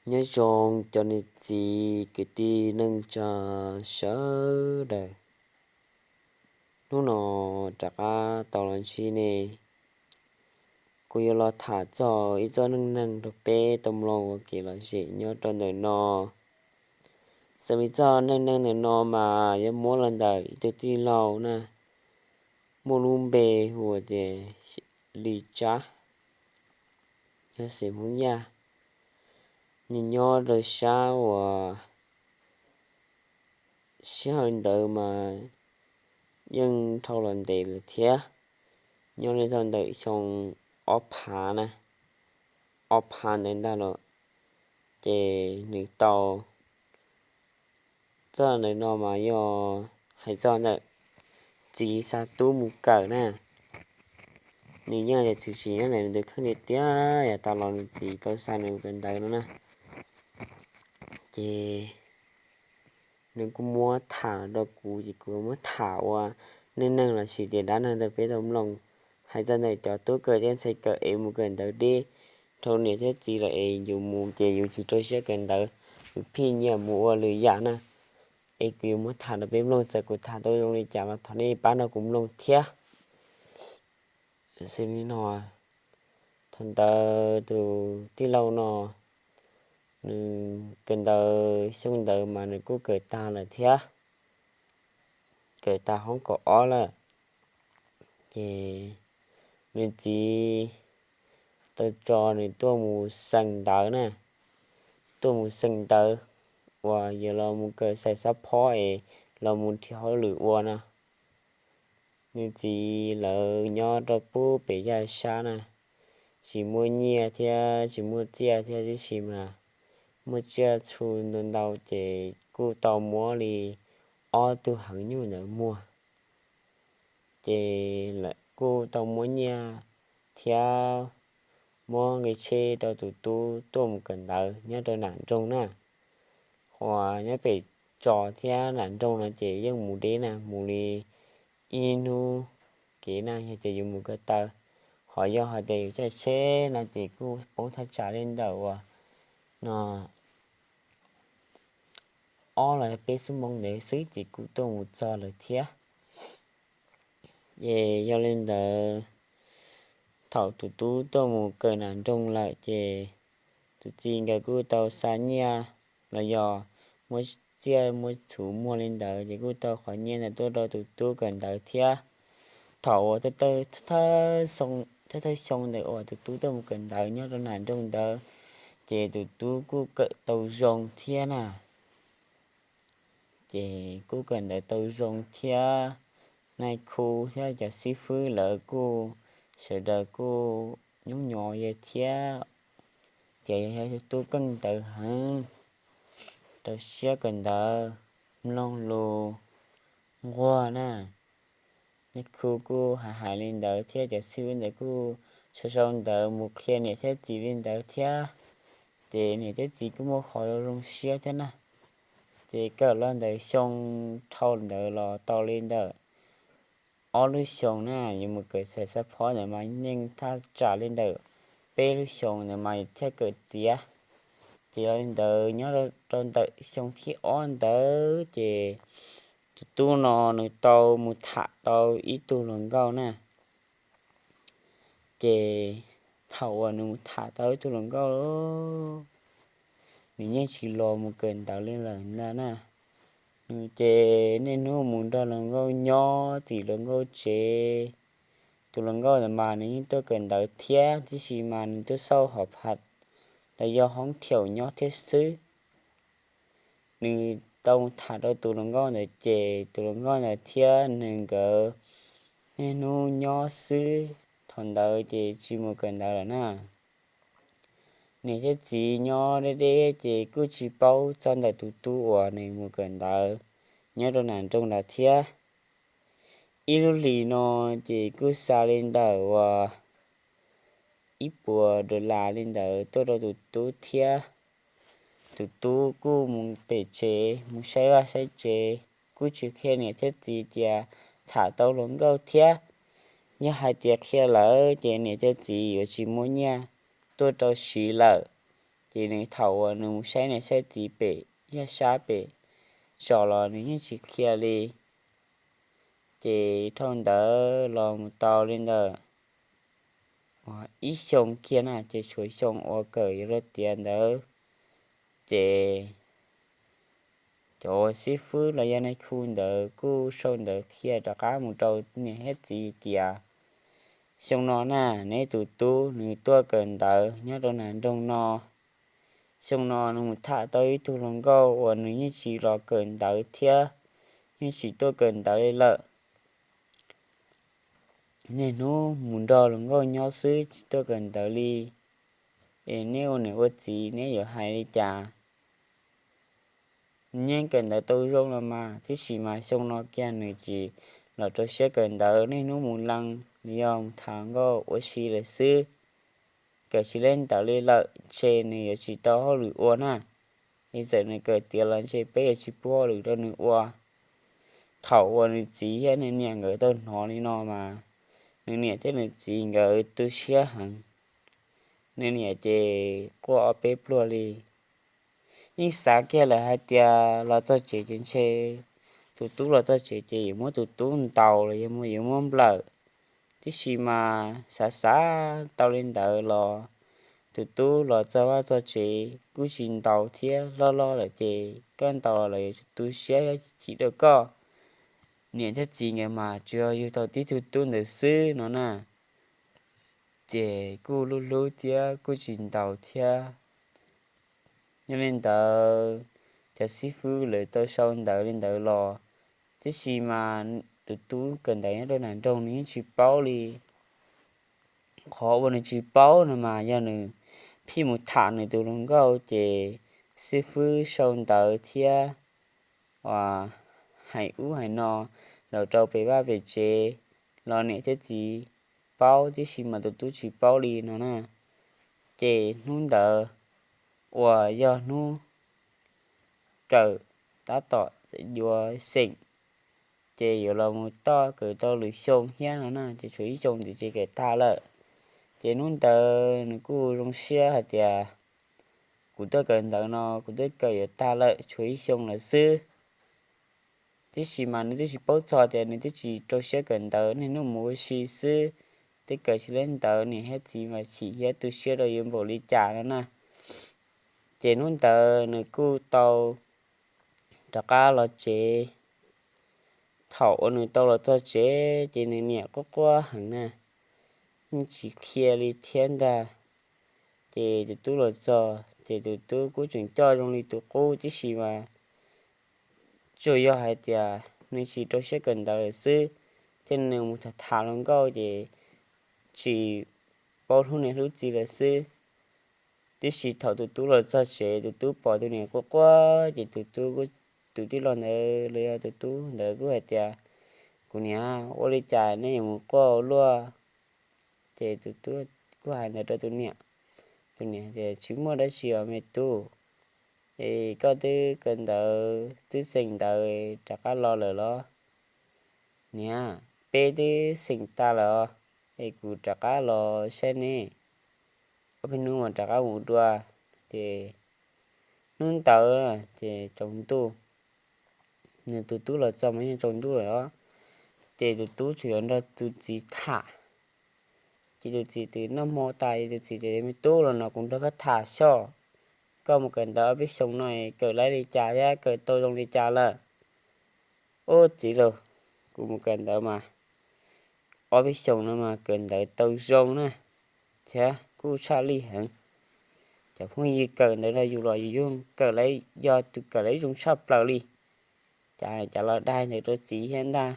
Nyob zoo cov niam txiv kwv tij neej tsa sawv daws, hnub no rov qab tau los ntsib nej. Kuv yuav los tham txog ib txoj neej neeg rau peb tau mloog ua kev lom zem nyob rau ntawm no. Xws li txoj neej neeg ntawm no mas yuav muab los ntawm ib tug tij laug na, muaj lub npe hu ua tias Lis Tsab, yog xeem Hmoob Yaj. Nws nyob rau sab uas sij hawm ntawd mas yeej dhau los ntev lawm thiab, nyob li tau ntawm xyoo ob phav na, ob phav ntawd ntag los, ces nws tau, txoj ntawm no mas yog hais txog ntawm txiv xa tub mus kawm na. Nws yeej tshwm sim nyob ntawm nws tus kheej tiag tiag, yav tas los nws txiv tau xa nws mus kawm ntawv no na. Ces nws kuj muab tham los rau kuv, ces kuv muab tham ua neej neeg los sis tias dab neeg rau peb tau mloog, hais txog ntawm cov tub kawm thiab ntxhais kawm es mus kawm ntawv deb dhau niam thiab txiv lawm es yus mus ces yus tsis rau siab kawm ntawv, yus phij nyiaj mus ua lwm yam na. Es kuv yuav muab tham rau peb mloog, txawm kuv tham tau zoo li cas los thov nej pab nrog kuv mloog thiab. Xws li no, thaum ntawd tus tij laug no, nws kawm ntawv xyoo ntawd mas nws kuj kawm tag lawm thiab, kawm tag hoob kaum ob lawm. Ces nws txiv tau tso nws tuaj mus xeem ntawv na, tuaj mus xeem ntawv uas yog los mus kawm xais xab phob es los mus nrhiav hauj lwm ua no. Nws txiv lawv nyob rau pub pem yaj sab na, tsis muaj nyiaj thiab tsis muaj txiaj thiab, tiam sis mas muaj tsiaj txhu ntau ntau ces kuj tau muab li ob tug heev nyuj ntawd muag. Ces lawv kuj tau muab nyiaj thiab muab nqi tsheb rau tus tub tuaj mus kawm ntawv nyob rau nram nroog na. Uas nyob pem tso thiab nram nroog no ces yeej mus deb na, mus li ib hnub kev na, yog tias yus mus ko taw, ho yog hais tias yus caij tsheb no ces kuj poob thaj tsam li ntawm uas no ob los yog peb xuab moos ntawd xwb ces kuj tuaj mus txog lawm thiab. Ces yog li ntawd, thaum tus tub tuaj mus kawm nram nroog lawm ces tus txiv nkawd kuj tau xa nyiaj los yog muab txiaj muab txhu muag li ntawd ces kuj tau qhov nyiaj ntawd tuaj rau tus tub kawm ntawv thiab. Thaum uas thawj thawj xyoo ntawd uas tus tub tuaj mus kawm ntawv nyob rau nram nroog ntawd, ces tus tub kuj kawm tau zoo thiab na. Ces kuj kawm ntawv tau zoo thiab, nais khu thiab cov xib fwb lawv kuj sawv daws kuj nyob nyob yawg thiab, ces yog tub keej ntawv heev, rau siab kawm ntawv, mloog lus nquag na. Nais khu kuj hais hais li ntawd thiab cov xib fwb ntawd kuj sau sau ntawv mus qhia niam thiab txiv li ntawd thiab. Ces niam thiab txiv kuj muaj qhov zoo siab thiab na. Ces kawm los ntawm xyoo dhau ntawd los tau li ntawm ob lub xyoos na, yuav mus kawm xav xab phob ntawd mas yeej thaj tsam li ntawm peb lub xyoos ntawd mas thiaj kawm tiav. Ces yog li ntawd nyob rau ntawm xyoo thib ob ntawd ces tus tub no nws tau mus tham tau ib tug hluas nkauj na. Ces thaum uas nws mus tham tau ib tug hluas nkauj, nws yeej tsis los mus kawm ntawv li lawm ntag na. Nws ces niaj hnub mus nrog hluas nkauj nyob tim hluas nkauj tsev. Tus hluas nkauj ntawd mas nws yeej tuaj kawm ntawv thiab, tiam sis mas nws tuaj xauj hom phaj los yog hoob thiaum nyob thiab xwb. Nws tau mus tham rau tus hluas nkauj ntawd ces tus hluas nkauj ntawd thiab nws nkawd niaj hnub nyob xwb, thaum ntawd ces tsis mus kawm ntawv lawm na. Niam thiab txiv nyob deb deb ces kuj tsis paub txog ntawm tus tub uas nws mus kawm ntawv nyob rau nram nroog ntawd thiab. Ib lub hlis no ces kuj xa li ntawm uas ib puas dollar li ntawd tuaj rau tus tub thiab. Tus tub kuj mus pem tsev mus saib vaj saib tsev, kuj tsis qhia niam thiab txiv tias tham tau hluas nkauj thiab. Yog hais tias qhia lawm ces niam thiab txiv yuav tsis muaj nyiaj tuaj rau siv lawm. Ces nws thaum uas nws mus saib niam saib txiv pem yaj sab pem zos los nws yeej tsis qhia li. Ces dhau ntawd los mus tau li ntawm ib xyoo kiag na, ces tshuav xyoo uas kawm yuav luag tiav ntawd, ces cov xib fwb los yog nais khu ntawd kuj sau ntawv qhia rov qab mus rau niam thiab txiv tias, xyoo no na, neb tus tub nws tuaj kawm ntawv nyob rau nram nroog no. Xyoo no nws mus tham tau ib tug hluas nkauj uas nws yeej tsis los kawm ntawv thiab yeej tsis tuaj kawm ntawv li lawm. Niaj hnub mus nrog hluas nkauj nyob xwb tsis tuaj kawm ntawv li, es neb ua niam ua txiv neb yuav hais li cas? Nyeej kawm ntawv tau zoo los mas, tiam sis mas xyoo no kiag nws tsis los rau siab kawm ntawv, niaj hnub mus lees los yog mus tham hluas nkauj ua si lawm xwb. Kawm tsis leej ntawv li lawm, ntshe nws yuav tsis tau hauj lwm ua na. Es txawm nws kawm tiav los ntshe peb yuav tsis pub hauj lwm rau nws ua. Thaum uas nws txiv thiab nws niam nkawd tau hnov li no mas, nws niam thiab nws txiv nkawd tu siab heev. Nws niam ces quaj ob peb pluag li. Yeej xav kiag lawm hais tias los txog tsev ces ntshe tus tub los txog tsev ces yuav muab tus tub ntaus los yog yuav muab nplawm. Tiam sis mas xav xav tau li ntawd los tus tub los txog vaj txog tsev kuj tsis ntaus thiab, hlob hlob lawm ces koj ntaus los yuav tu siab thiab chim rau koj. Niam thiab txiv nkawd mas tsuas yug tau tib tug tub ntawd xwb no na, ces kuj hlub hlub thiab kuj tsis ntaus thiab. Yog li ntawd, cov xib fwb lawv tau sau ntawv li ntawd los, tiam sis mas tus tub kawm ntawv nyob rau nram nroog nws yeej tsis paub li. Qhov uas nws tsis paub no mas yog nws pheej mus tham nws tus hluas nkauj ces xib fwb sau ntawv thiab hais ub hais no los rau pem vaj pem tsev los niam thiab txiv paub, tiam sis mas tus tub tsis paub li no na. Ces hnub ntawd uas yog hnub kawm tab tom yuav xeem, ces yuav los mus toj kawm tau lwm xyoo thiab no na, ces tshuav ib xyoo ntxiv ces kawm tag lawm. Ces hnub ntawd nws kuj zoo siab hais tias, kuv tuaj kawm ntawv no kuv twb kawm yuav tag lawm, tshuav ib xyoo lawm xwb. Tiam sis mas nws twb tsis paub txog tias nws twb tsis rau siab kawm ntawv, niaj hnub mus ua si xwb, twb kawm tsis leej ntawv, niam thiab txiv mas chim thiab tu siab rau yus npaum li cas no na. Ces hnub ntawd nws kuj tau rov qab los tsev. Thaum uas nws tau los txog tsev ces nws niam quaj quaj heev na, yeej tsis qhia li thiab ntag. Ces tus tub los txog ces tus tub kuj tseem coj zoo li tus qub, tiam sis mas tsuas yog hais tias nws tsis rau siab kawm ntawv lawm xwb, thiab nws mus tham tham hluas nkauj ces tsis paub hlub niam hlub txiv lawm xwb. Tiam sis thaum tus tub los txog tsev, tus tub pom tus niam quaj quaj ces tus tub, tus tij laug ntawd los yog tus tub ntawd kuj hais tias, kuv niam, ua li cas nej yuav mus quaj ua luaj? Ces tus tub kuj hais ntawd rau tus niam. Tus niam tias, tsis muaj dab tsi os me tub, es koj twb kawm ntawv twb xeem ntawv rov qab los lawm los? Niam, peb twb xeem tas lawm os, es kuv rov qab los saib nej, ob peb hnub mas rov qab mus dua. Ces hnub ntawd ces tsaus ntuj, nws tus tub los txog mas yeej tsaus ntuj lawm os, ces tus tub tseem yuav nrog tus txiv tham. Ces tus txiv twb noj hmo tas, tus txiv tias, me tub, los no kuv nrog koj tham xwb, koj mus kawm ntawv ob peb xyoos no kawm laib li cas thiab kawm tau zoo li cas lawm? Ub txiv lauj, kuv mus kawm ntawv mas ob peb xyoos no mas kawm ntawv tau zoo na, thiab kuj tshaj lij heev. Cov phooj ywg kawm ntawv nrog yus los yus yeej kawm, yog tus kawm laib zoo tshaj plaws li. Cas cas los dag ntawd rau txiv thiab ntag.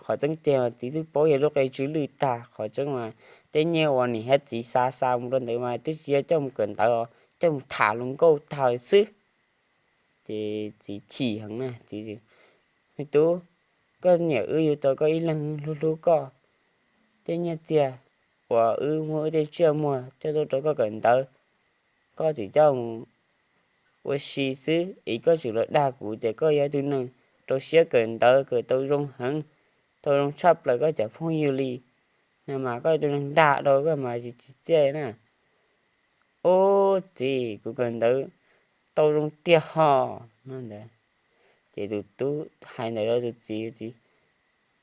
Qhov tseeb tiag txiv twb paub yog lub qe tsw lwj tag, qhov tseeb mas tej nyiaj uas niam thiab txiv xa xa mus rau ntawd mas twb tsis yog coj mus kawm ntawv, coj mus tham hluas nkauj tag lawm xwb. Ces txiv chim heev na, txiv, me tub, koj niam wb yug tau koj ib leeg hlub hlub koj, tej nyiaj txiag uas wb muab wb tej tsiaj muag coj tuaj rau koj kawm ntawv, koj tseem coj mus ua si xwb, es koj tseem los dag kuv tias koj yog tus neeg rau siab kawm ntawv kawm tau zoo heev, tau zoo tshaj plaws koj cov phooj ywg li, no mas koj yog tus neeg dag dhau koj mas tsis tsim txiaj na. Ub Txiv, kuv kawm ntawv tau zoo tiag hos no ntawd. Ces tus tub hais ntawd rau tus txiv, txiv,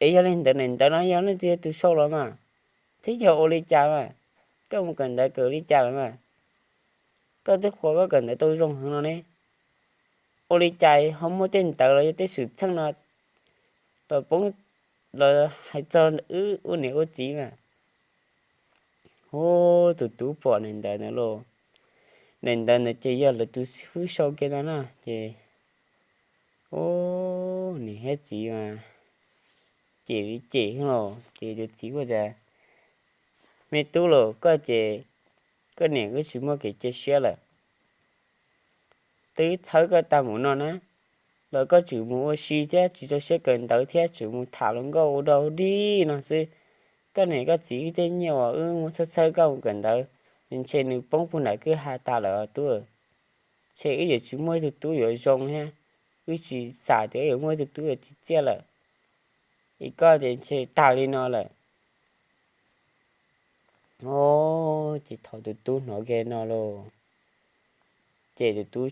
es yog li ntawd, ntawv no yog leej twg tus sau los mas, thiab yog ua li cas mas, koj mus kawm ntawv kawm li cas los mas, koj twb qhuas koj kawm ntawv tau zoo heev no ne, ua li cas ho muaj tej ntawv los yog tej xwm txheej no los poob los hais txog wb ua niam ua txiv mas. Hu, tus tub pom ntawm ntawd ntawd los, ntawm ntawd ntawd ces yog lawv tus xib fwb sau kiag ntag na ces, hu, niam thiab txiv mas cem li cem los ces tus txiv kuj tias, me tub los koj ces koj niam kuj tsis muaj kev cia siab lawm. Twb txhawb koj tag mus no na, los koj tseem mus ua si thiab tsis txaus siab kawm ntawv thiab tseem mus tham hluas nkauj ua dog ua dig no xwb. Koj niam koj txiv tej nyiaj uas wb muab txhawb txhawb koj mus kawm ntawv, ntshe nws poob puag nram kwj ha tag lawm os tub. Ntshe wb yuav tsis muaj ib tug tub yuav zoo thiab, wb tsis xam tias wb yuav muaj ib tug tub yuav tsim txiaj lawm. Es koj ces ntshe tag li no lawm. Hu, ces thaum tus tub hnov kiag no los, ces tus tub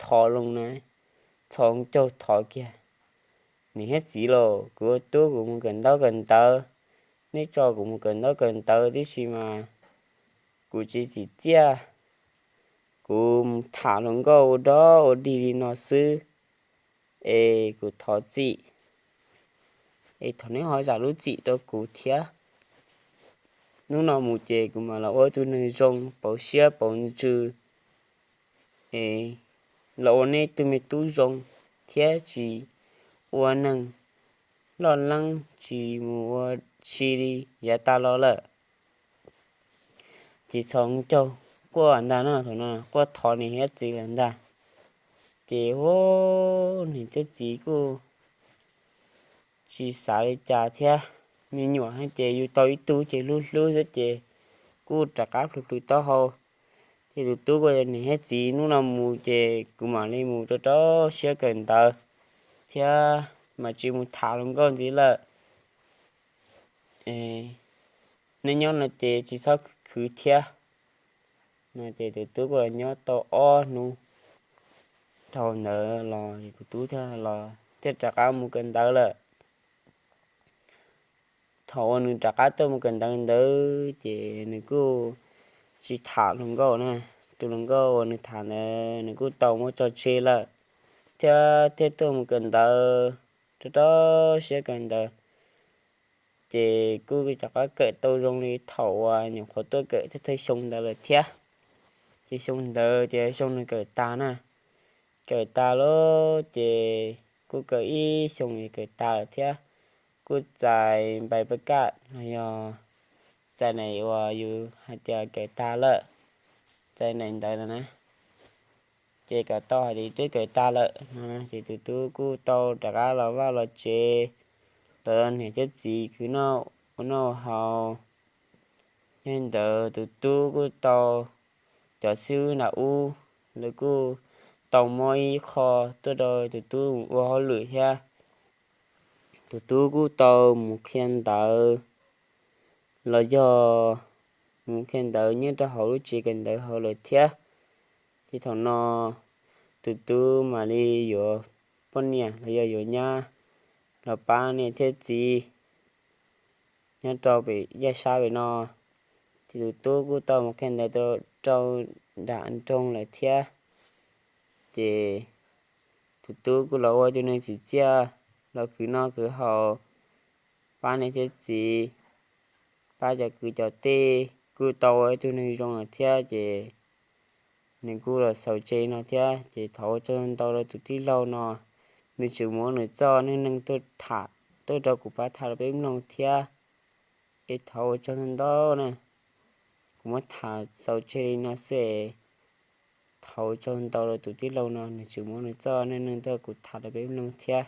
thov loo na, txhos caug thov kiag, niam thiab txiv los, kuv ua tub kuv mus kawm ntaub kawm ntawv, neb tso kuv mus kawm ntaub kawm ntawv tib si mas kuv tsis tsim txiaj, kuv mus tham hluas nkauj ua dog ua dig li no xwb, es kuv thov txim, es thov neb ho zam lub txim rau kuv thiab. Hnub no mus ces kuv mam los ua ib tug neeg zoo pauv siab pauv ntsws, es los ua neb tug me tub zoo thiab tsis ua neeg loj leeb tsis mus ua si li yav tas los lawm. Ces txhos caug quaj ntag no, thaum no quaj thov niam thiab txiv lawm ntag. Ces hu, niam thiab txiv kuj tsis xav li cas thiab, me nyuam ces yus tau ib tug ces hlub hlub xwb ces kuj rov qab plhws plhws taub hau. Ces tus tub kuj tias niam thiab txiv, hnub no mus ces kuv mam li mus rau rau siab kawm ntawv thiab mam tsis mus tham hluas nkauj ntxiv lawm. Neb nyob no ces tsis txhob khwv thiab no. Ces tus tub kuj los nyob tau ob hnub dhau ntawd los tus tub thiaj los thiaj rov qab mus kawm ntawv lawm. Thaum uas nws rov qab tuaj mus kawm ntawv ntawd ces nws kuj tsis tham hluas nkauj na, tus hluas nkauj uas nws tham ntawd nws kuj tau muab tso tseg lawm, thiab thiaj tuaj mus kawm ntawv rau rau siab kawm ntawv. Ces kuj rov qab kawm tau zoo li thaum uas nyuam qhuav tuaj kawm thawj thawj xyoo ntawd lawm thiab. Ces xyoo ntawd ces xyoo nws kawm tag na, kawm tag lawm ces kuj kawm ib xyoo es kawm tag lawm thiab. Kuj txais npais pab kaj los yog txais nam uas yus hais tias kawm tag lawm, txais nam ntawd no na. Ces kom tau hais tias twb kawm tag lawm no ces tus tub kuj tau rov qab los vaj los tsev, los niam thiab txiv khwv noj ua noj haus. Yog li ntawd tus tub kuj tau, cov xib hwb nram ub lawv kuj tau muab ib qho tuaj rau tus tub ua hauj lwm thiab. Tus tub kuj tau mus qhia ntawv los yog mus qhia ntawv nyob rau hauv lub tsev kawm ntawv hauv lawm thiab. Ces thaum no tus tub mam li yuav poj niam los yog yuav nyab los pab niam thiab txiv nyob rau pem yaj sab pem no. Ces tus tub kuj tau mus qhia ntawv rau nram nroog lawm thiab. Ces tus tub kuj los ua tus neeg tsim txiaj, los khwv noj khwv haus, pab niam thiab txiv, pab cov kwv cov tij, kuj tau ua ib tug neeg zoo lawm thiab. Ces nws kuj los xaus tseg no thiab. Ces thov ua tsaug ntau rau tus tij laug no, nws tseem muab nws txoj neej neeg tuaj tham, tuaj rau kuv pab tham rau peb mloog thiab. Es thov ua tsaug ntau ntau na, kuv muab tham xaus tseg li no xwb es thov ua tsaug ntau rau tus tij laug no, nws tseem muab nws txoj neej neeg tuaj kuv tham rau peb mloog thiab.